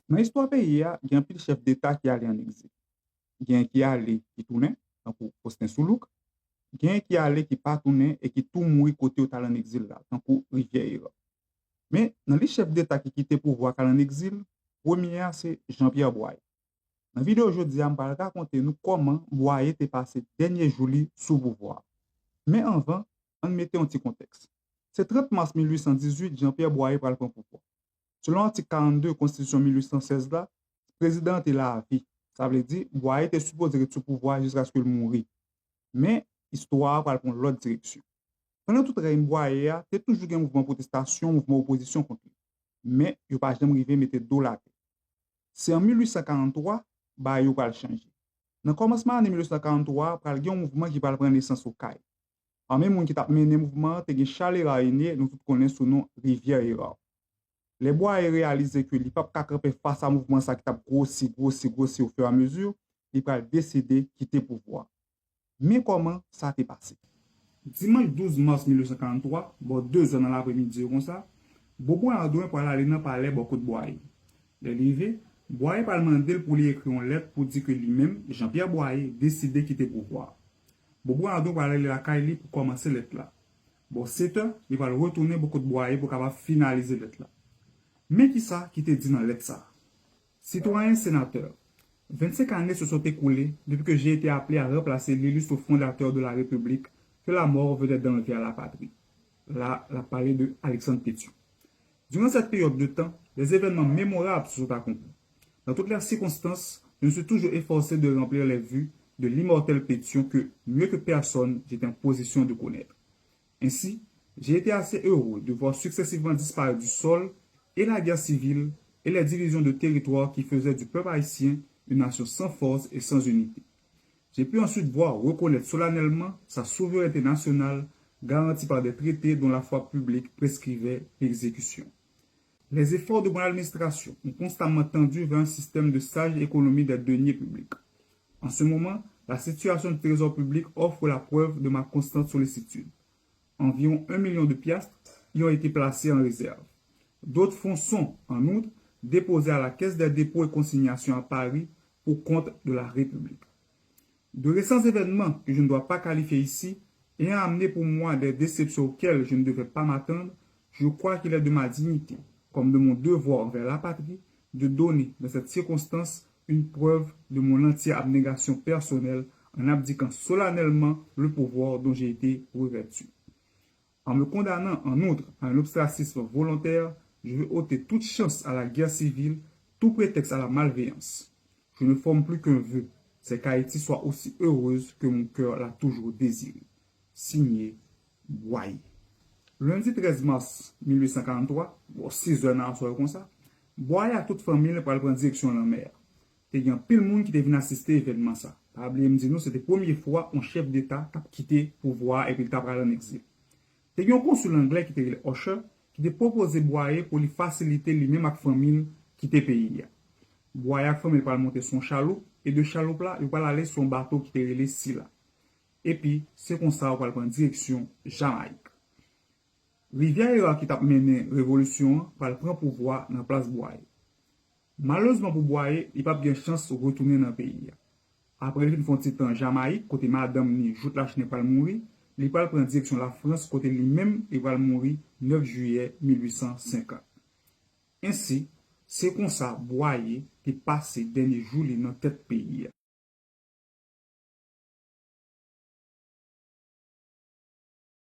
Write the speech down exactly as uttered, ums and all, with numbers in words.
Nan istwa peyi a, gen anpil chèf deta ki ale ann egzil. Genyen ki ale, ki tounen, tankou Faustin Soulouque. Genyen ki ale, ki pa tounen e ki tou mouri kote yo t al ann egzil la, tankou Rivyè Era. Men, nan lis chèf deta ki kite pouvwa k al ann egzil, premye a se Jean Pierre Boyer. Nan videyo jodi a, m pral rakonte nou kòman Boyer te pase dènye jou li sou pouvwa a. Men anvan, ann mete yon ti kontèks. Se trant mas mil uit san dizuit Jean Pierre Boyer pral pran pouvwa. Selon atik karannde Konstitisyon mil uit san sèz la, prezidan an te lavi. Sa vle di, Boyer te sipoze ret sou pouvwa a jiskaske l mouri. Men, istwa a pral pran yon lòt direksyon. Pandan tout rèy Boyer a, te toujou gen mouvman pwotestasyon, mouvman opozisyon kont li. Men, yo pa janm rive mete do l atè. Se an mil uit san karannntwa, bagay yo pral chanje. Nan kòmansman ane mil uit san karannntwa a, pral gen yon mouvman ki pral pran nesans Okay. Pami moun ki t ap mennen mouvman an, te gen Charles Hérard Aîné, nou tout konnen sou non Rivière Hérard. Lè Boyer reyalize ke li p ap ka kanpe fas a mouvman sa ki t ap gwosi, gwosi, gwosi ofiramezu, li pral deside kite pouvwa a. Men kòman sa te pase. Dimanch douz mas mil uit san karannntwa, bò de zè nan lapremidi yo konsa, Bobo Ardouin pral ale nan palè bò kot Boyer. Lè li rive, Boyer pral mande l pou li ekri yon lèt pou di ke li menm, Jean Pierre Boyer, deside kite pouvwa a. Bobo Ardouin pral ale lakay li pou kòmanse lèt la. Bò sèt è, li pral retounen bò kot Boyer pou kapab finalize lèt la. Men kisa ki te di nan lèt sa a. Citoyens sénateurs, vingt-cinq années se sont écoulées depuis que j'ai été appelé à remplacer l'illustre fondateur de la République que la mort venait d'enlever à la patrie. La, l ap pale de Alexandre Pétion. Durant cette période de temps, des événements mémorables se sont accomplis. Dans toutes les circonstances, je me suis toujours efforcé de remplir les vœux de l'immortel Pétion que, mieux que personne, j'étais en position de connaître. Ainsi, j'ai été assez heureux de voir successivement disparaître du sol et la guerre civile et les divisions de territoire qui faisaient du peuple haïtien une nation sans force et sans unité. J'ai pu ensuite voir reconnaître solennellement sa souveraineté nationale garantie par des traités dont la foi publique prescrivait l'exécution. Les efforts de mon administration ont constamment tendu vers un système de sage économie des deniers publics. En ce moment, la situation du trésor public offre la preuve de ma constante sollicitude. Environ un million de piastres y ont été placés en réserve. D'autres fonds sont, en outre, déposés à la Caisse des dépôts et consignations à Paris pour compte de la République. De récents événements que je ne dois pas qualifier ici ayant amené pour moi des déceptions auxquelles je ne devais pas m'attendre, je crois qu'il est de ma dignité, comme de mon devoir envers la patrie, de donner, dans cette circonstance, une preuve de mon entière abnégation personnelle en abdiquant solennellement le pouvoir dont j'ai été revêtu. En me condamnant en outre à un ostracisme volontaire, je veux ôter toute chance à la guerre civile, tout prétexte à la malveillance. Je ne forme plus qu'un vœu, c'est qu'Haïti soit aussi heureuse que mon cœur l'a toujours désirée. Signé, Boyer. Lendi trèz mas mil uit san karannntwa, bò sis è nan aswè konsa, Boyer ak tout fanmi l pral pran direksyon lanmè a. Te gen anpil moun ki te vin asiste evènman sa. Pa bliye m di nou, se te premye fwa yon chèf deta t ap kite pouvwa a epi l ta pral ann egzil. Te gen yon konsil anglè ki te rele Usher, ki te pwopoze Boyer pou li fasilite li menm ak fanmi l kite peyi a. Boyer ak fanmi l pral monte sou yon chaloup, e de chaloup la, yo pral ale sou yon bato ki te rele Sila. Epi, se konsa yo pral pran direksyon Jamayik. Rivière Hérard ki t ap mennen revolisyon an pral pran pouvwa nan plas Boyer. Malerezman pou Boyer, li p ap gen chans retounen nan peyi a. Apre li fin fè yon ti tan Jamayik, kote madanm ni Jouthe Lachesnais pral mouri, li pral pran direksyon Lafrans, kote li menm li pral mouri nèf jiyè mil uit san senkant. Ensi, se konsa Boyer te pase dènye jou li nan tèt peyi a.